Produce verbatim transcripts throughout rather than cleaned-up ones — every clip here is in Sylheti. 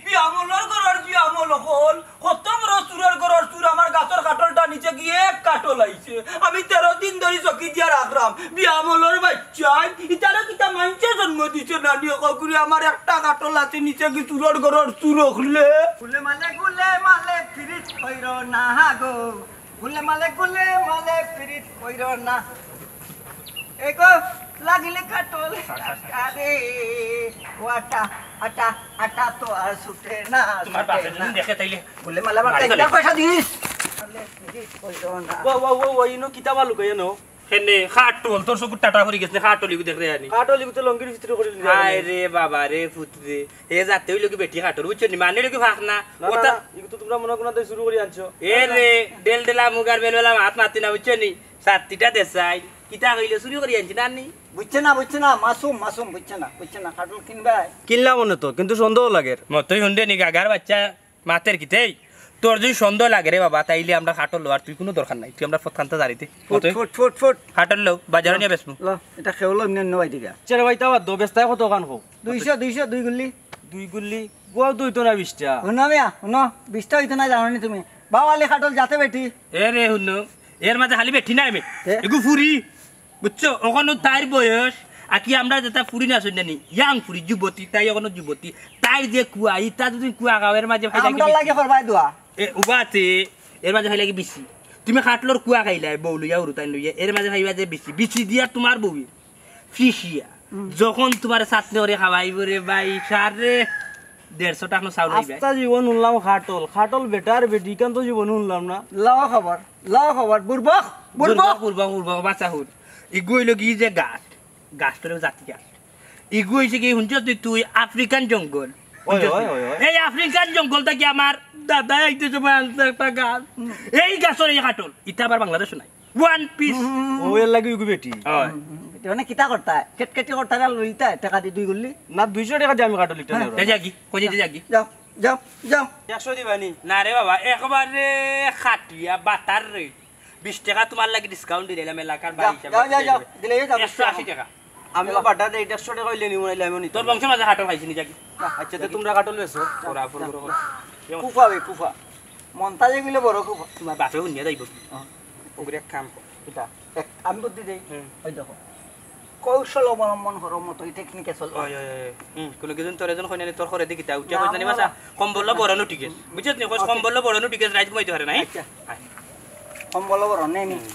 বিয়ামলর ঘরর বিয়ামল অকল, কত বড় চুরর ঘরর চুর, আমার গাছর কাটলটা নিচে গিয়া এক কাটল আইছে। আমি তেরো দিন ধরি চকি দিয়া রাখরাম, বিয়ামলর বাচ্চাইন, ইতারে কিতা মানষে জন্ম দিছে নানি, অকল করি আমার একটা কাটল আছে, নিচে গি চুরর ঘরর চুর অকলে। গুলে মালে গুলে মালে পিরিত কইরো না গো, গুলে মালে গুলে মালে পিরিত কইরো না। এগো লাগিলে কাটল, আরে, ও আটা, আটা, আটা তো আর ছুটে না, তোমার ছুটে বাপে না। যদি দেখে তাইলে গুলে মালে আমার বাড়ি একটা চলে। পয়সা দিস। মালে পিরিত কইরো না। ওয়া, ওয়া, ওয়া, ওয়া, ইনো কিতা বা লুকাইয়া নো? হেনে, কাটল, তোর চকুর টাটা করি গেছে, কাটল ইগু দেখ রে আনি। কাটল ইগু তো লঙ্গির ভিতরে করি নিয়ে হায় রে বাবা রে, ফুত রে। এ জাতে অইলো কি বেটি কাটল, বুঝছো নি? মানে অইলো কি ফাক না? না, না, ওটা না, ইগু তো তোমরা মনে হয় কোনো দিন চুরি করি আনছো। এ রে, ডেল ডেলা মুগার বেলবেলা মাত মাতি না, বুঝছো নি? সাত্তিটা দেশাই, কিতা কইলে চুরি করি আনছি না নি? বুঝছে না, বুঝছে না, মাসুম, মাসুম, বুঝছে না, বুঝছে না, কাটল কিনবায়। কিনলাম মনে তো, কিন্তু সন্দেহ লাগের। মতই হুনরে নি গাগার বাচ্চা, মাতের কিতেই? তোর যদি সন্দেহ লাগে রে বাবা, তাইলে আমরা কাটল লওয়ার তুই কোনো দরকার নাই, তুই আমরা ফতখান্তা জারিতে। ফুট, মতই ফুট, ফুট, ফুট। কাটল লও, বাজারো নিয়া বেচমু। ল, এটা খেয়ে হলো এমনি এমনি বাইতে গা। চেরা বাইতা বাদ দো, বেচতায় কত খান হোক? দুইশো, দুইশো, দুই গুল্লি। দুই গুল্লি? গুয়াও দুই তো না বিশটা। হুনো মিয়া, হুনো, বিশটা হইতো না জানো নি তুমি? বাওয়ালি কাটল জাতে বেটি। এ রে হুনো, এর মাঝে খালি বেটি নাই মে। এ? এগু ফুরি। বুঝছো? অখনো তাইর বয়স, আর কি আমরা যেটা ফুরি না শুনি নি, ইয়াং ফুরি, যুবতী, তাই অখনো যুবতী। তাইর যে কুয়া, ইতা যদি কুয়া খাও, এর মাঝে ভাই লাগে আমরা বেশি। লাগে করবাই দোয়া। এ, উবা আছে, এর মাঝে ভাই লাগে বেশি। তুমি কাটলর কুয়া খাইলাই, বউ লইয়া, উরু তাই লইয়া, এর মাঝে ভাইবা যে বেশি। বেশি দিয়া তোমার বউয়ে, ফিসিয়া। হুম। যখন তোমার সাতনে ওরে খাওয়াইব রে ভাই, সার রে, দেড়শো টাকা চাউল হইবে। আস্তা জীবন শুনলাম কাটল, কাটল বেটার বেটি, ইখান তো জীবন শুনলাম না। লাও খবর, লাও খবর, বুরবক, বুরবক। বুরবক, বুরবক, বুরবক, বাচ্চা হুর। ইগু হইল কি যে গাছ, গাছ তোর জাতি গাছ। ইগু হইছে কি, শুনছস তুই, তুই আফ্রিকান জঙ্গল। ওই, বুঝছস ওই, তুই? ওই, ওই। এই আফ্রিকান জঙ্গল থাকি আমার দাদা আইতে সময় আনছে একটা গাছ। হুম। এই গাছর এই কাটল, ইটা আবার বাংলাদেশও নাই। One piece. ও, এর লাগি ইগু বেটি। হয়। মানে কিতা করতা? কেটকেটি করতা না লইতা? টাকা দি দুই গুল্লি? না, দুইশো টাকা দি আমি কাটল ইটা হ্যাঁ। নেব। এই যাগি, কই যাইতে যাগি? যাও, যাও, যাও। একশো দিবা নি? না রে বাবা, একবারে খাটিয়া বাতার রে। বিশ টাকা তোমার লাগি ডিসকাউন্ট দিলাম এলাকার ভাই যাও, হিসাবে। যাও, যাও, যাও। দিলে এই যাও, একশো আশি টাকা। আমিও বাটার রেট একশো টাকা হইলে নিব, নাইলে আমিও নিতাম। তোর বংশের মাঝে কাটল খাইছি নি যাগি? আচ্ছা, তো তোমরা কাটল বেচো। ওরা ফোন করো। কুফা বে, কুফা। মন্তাজে গেলে বড় কুফা। তোমার বাপে হুনিয়া যাইব। হ্যাঁ। ওগুলো এক কাম কর। কিতা? এক, আমি বুদ্ধি দেই। হুম। ওই দেখো। কৌশল অবলম্বন করো মতো এই টেকনিকে চলো। ওই, ওই, ওই। হুম, কোনো কিছু তোর এজন কইনা নি, তোর করে দেখি তা। উঠে না, কইতে নি না, বাসা, না। কম্বল বড় নুটি গেছ। বুঝছত নি? কস ওকে। কম্বল বড় নুটি গেছ, রাইত ঘুমাইতে পারে নাই। আচ্ছা। আয়। কম্বল বড় নেই নি। হুম।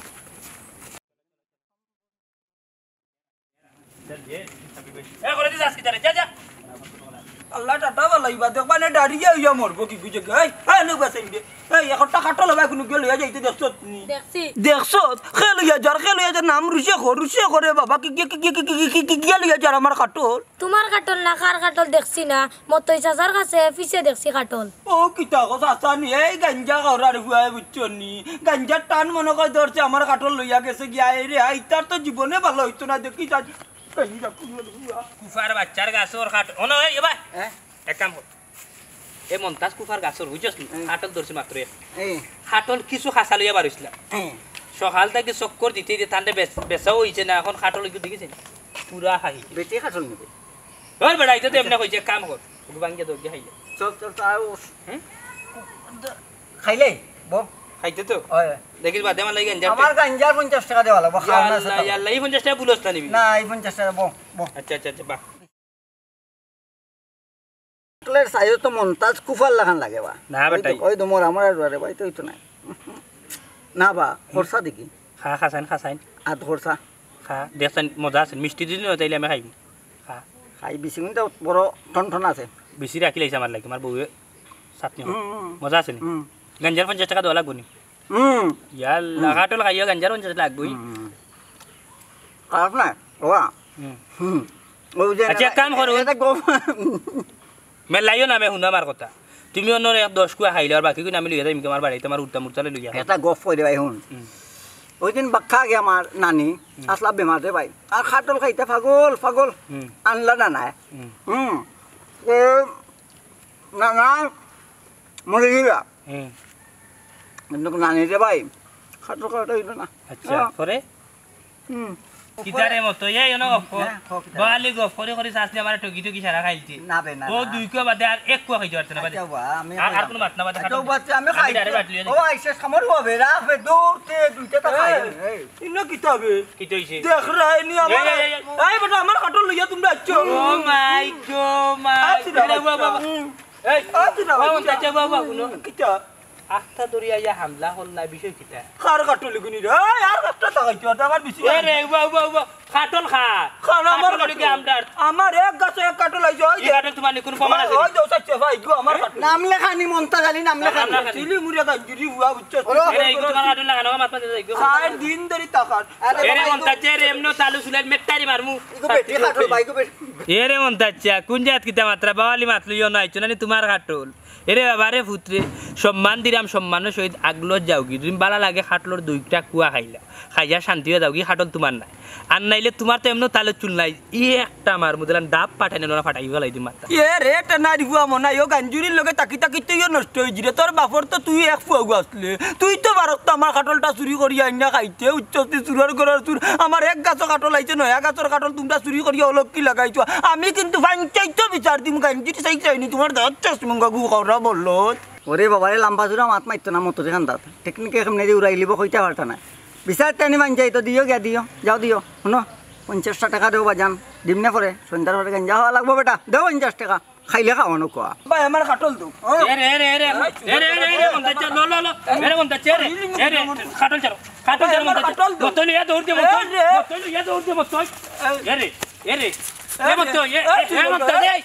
এ, করে দিস আজকে তারে, যা, যা। আল্লাহ টাটা বালা ইবা, দেখবা না, ডারিয়া হইয়া মরবো কি বুঝে গে? এই, এই, নে বাঁচাইন দে। এই, একটা কাটল লবাই কোনো গেল হইয়া যাইতে দেখছত নি? দেখছি। দেখছত? খেল হইয়া যার, খেল হইয়া যার, নাম রুশে খর, রুশে খরে বাবা, কি, কি, কি গেল হইয়া যার আমার কাটল? তোমার কাটল না, কার কাটল দেখছি না, মতই চাচার কাছে পিছে দেখছি কাটল। ও, কিতা কথা চাচা নি, এই গাঞ্জা খরার ফুয়ায় বুঝছো নি? গাঞ্জার টান মনে কয় ধরছে, আমার কাটল লইয়া গেছে গিয়া, এই রে, আইতার তো জীবনে ভালো হইতো না, দেখি যা। কুফার বাচ্চার গাছর কাট-, অনো, এই, এবার। হ্যাঁ? এক কাম কর। এ মন্তাজ কুফার গাছর, বুঝছস নি? হুম। কাটল ধরছে মাত্র এক। এই। কাটল কিছু খাসা লইয়া বার হইছিলা। এই। সকাল থাকি চক্কর দিতে দিতে তানরে বেচ-, বেচাও হইছে না, এখন কাটল একটু দেখেছেন? পুরা খাই। বেটি কাটল নিবে। ধর বেটা, এটা তো এমনি কইছে, এক কাম কর। ওকে ভাঙ্গিয়া দৌড় দিয়ে খাইলে। চল, চল, চল, আয় উস। হুম? খাইলে, বউ। খাইতে তো? হয়। দেখিস বাদে আমার লাগি গাঞ্জা আমার উঠে। গাঞ্জার পঞ্চাশ টাকা দেওয়া লাগবো, খাওয়া না, ইয়াল্লা, সাথে। ইয়াল্লা, এই পঞ্চাশ টাকা বুলস না নিবি? না, এই পঞ্চাশ টাকা, বউ, বউ। আচ্ছা, আচ্ছা, আচ্ছা, বাহ। কাটলের সাইজ তো মন্তাজ কুফার লাখান লাগে বা। না, ওই তো, বেটাই। ওই তো মোর আমার আর রে ভাই, তো ওই তো নাই। না বা, খরচা দেখি। খা, খাসাইন, খাসাইন। আর খরচা। খা, দেখছেন, মজা আছে, মিষ্টি দিন না, তাইলে আমি খাইব। খা। খাই, বেশি কিন্তু বড় টন টন আছে। বেশি রাখি লাইছে আমার লাগি, আমার বউয়ে চাটনি হয়। হুম, হুম। মজা আছে নি? হুম। গাঞ্জার পঞ্চাশ টাকা দেওয়া লাগবো নি? হুম। ইয়াল্লা, হুম। কাটল খাইও, গাঞ্জার পঞ্চাশ লাগবই। হুম। খারাপ না, ওয়া। হুম। হুম। ওই যে আচ্ছা, এক কাম করো। এটা গো-, মেলাইও না, আমি হুনো আমার কথা। তুমি অন্য এক দশ কুয়া খাইলে আর বাকি গুণ আমি লইয়া যাইম তোমার বাড়ি, তোমার উঠতা মুঠতা লইয়া। এটা গফ কই দে ভাই, হুন। হুম। ওই দিন বাক্কা আগে আমার নানি হুম। আসলা বেমার রে ভাই। আর খাটল খাইতে পাগল, পাগল। হুম। আনলা না নাই। হুম। হুম। এ, না, না, মরে গেলা। হুম। কিন্তু নানি রে ভাই, খাটল খাওয়াটা হইল না। আচ্ছা, হ্যাঁ। পরে? হুম। কিতারে মতো, এই অনো গফ কর। হ্যাঁ, কও কিতা? বালি গফ করি করি চাচি আমারে ঠগি ঠগি সারা খাইলতে। না বে, না, ও না। দুই কুয়া বাদে আর এক কুয়া খাইতে পারতে না, বাদে। আচ্ছা, বা, আমি আর, আর খাই। কোনো মাত না, বাদে আচ্ছা, খাটো। ও বাচ্চা, আমি আমি খাই। ডাইরেক্ট বাটলি ও, আই শেষ খামর হবে, রাখ বে, দৌড়তে দুইটা তা খাই। এই, এই। ইনো কিতা বে? কিতা হইছে? দেখ রে, নি আমার, এই, এই, এই, এই। এই বেটা, আমার কাটল লইয়া তোমরা আইছো। ও মাই গো, মাই। আচ্ছা, আরে, বাবা। বাবা। এই, আচ্ছা, ও, বাবা। চাচা, বাবা, হুনো। কিতা? আখতা ধরিয়া ইয়া হামলা করলা, বিষয় কিতা? কার কাটল গুনি রে? এই, আর কাটল তা খাইছো, আর আমার বেশি এ রে, উবা, উবা, উবা, কাটল খা। খান আমার কাটল কাটল। কি আমরার? আমার এক গাছো এক কাটল আইছে, ওই এই যে। কাটল তোমার নিকুন প্রমাণ আছে? ওই যে, ওই চাচা, ভাই, গো, আমার কাটল। নাম লেখানি মন্তাজ আলী, নাম লেখানি। নাম লেখানি। চিলি মুড়ে গাঞ্জুরি হুয়া, বুঝছো? ওরে, এ রে, ইগু তোমার কাটল লাগানো, মাত মাত যাই গো। সারা দিন ধরি তাকার। আরে এ রে, বাবা, মন্তাজ, এ রে, এমনে তালু সুলাই মেট্টারি মারমু। ইগো বেটি কাটল, ভাই, ইগো বেটি। এ রে মন্তাজ, কুন জাত কিতা মাতরা, বাওয়ালি মাত লইও না, আইছো নানি তোমার কাটল। এরে বাবা রে পুতরে, সম্মান দিরাম, সম্মানর সহিত আগলো যাওগি। তুমি বালা লাগে কাটলর দুইটা কুয়া খাইলা, খাইয়া শান্তি হইয়া যাওগি, কাটল তোমার নাই। আর নাইলে তোমার তো এমন তালে চুল নাই, ই একটা মারমু দিলাম, ডাব পাঠাই নিল না, ফাটাই ফেলাই দিম মাথা। এ রে, টেনারি ফুয়া মনাই, ও গাঞ্জুরির লগে তাকি তাকি তো ইয়ে নষ্ট হয়ে জিরে। তোর বাপর তো তুই এক ফুয়া গো আসলে, তুই তো পারস তো আমার কাটলটা চুরি করিয়া আইনা খাইতে, উচ্চস্তি চুরর ঘরর চুর। আমার এক গাছো কাটল আইছে, নয়া গাছর কাটল তোমরা চুরি করিয়া অলক্ষী লাগাইছো। আমি কিন্তু পঞ্চায়েত বিচার দিমু, গাঞ্জুরি চাই চাইনি, তোমার দাঁত চশমুঙ্গা গু করা বললো। ওরে বাবা রে, লম্বা চূড়া মাত মারতো না, মতো যেখান দাঁত। টেকনিকে কেমনে যে উড়াইলিব, কইতে পারতা না। বিচার টানি মান যাই তো, দিও গিয়া দিও, যাও দিও। হুনো, পঞ্চাশটা টেকা দেও বাজান, দিমনে পরে, সন্ধ্যার পরে গাঞ্জা খাওয়া লাগবো বেটা, দেও পঞ্চাশ টেকা, খাইলে খাওয়ানো কোয়া। ভাই, আমার কাটল দেও। এ রে, এ রে, এ রে, এ রে, এ রে, এ রে, মন্তাজ, ল, ল, ল। এ রে, মন্তাজ, এ রে, এ রে, কাটল ছাড়ো, কাটল ছাড়ো, আমার মন্তাজ। কাটল দেও। মন্তাজ লইয়া দৌড় দে, মন্তাজ। এ রে। মন্তাজ লইয়া দৌড় দে, মন্তাজ। এ রে, এ রে, এ এ রে, মন্তাজ, এ, এ, এ, মন্তাজ, এই।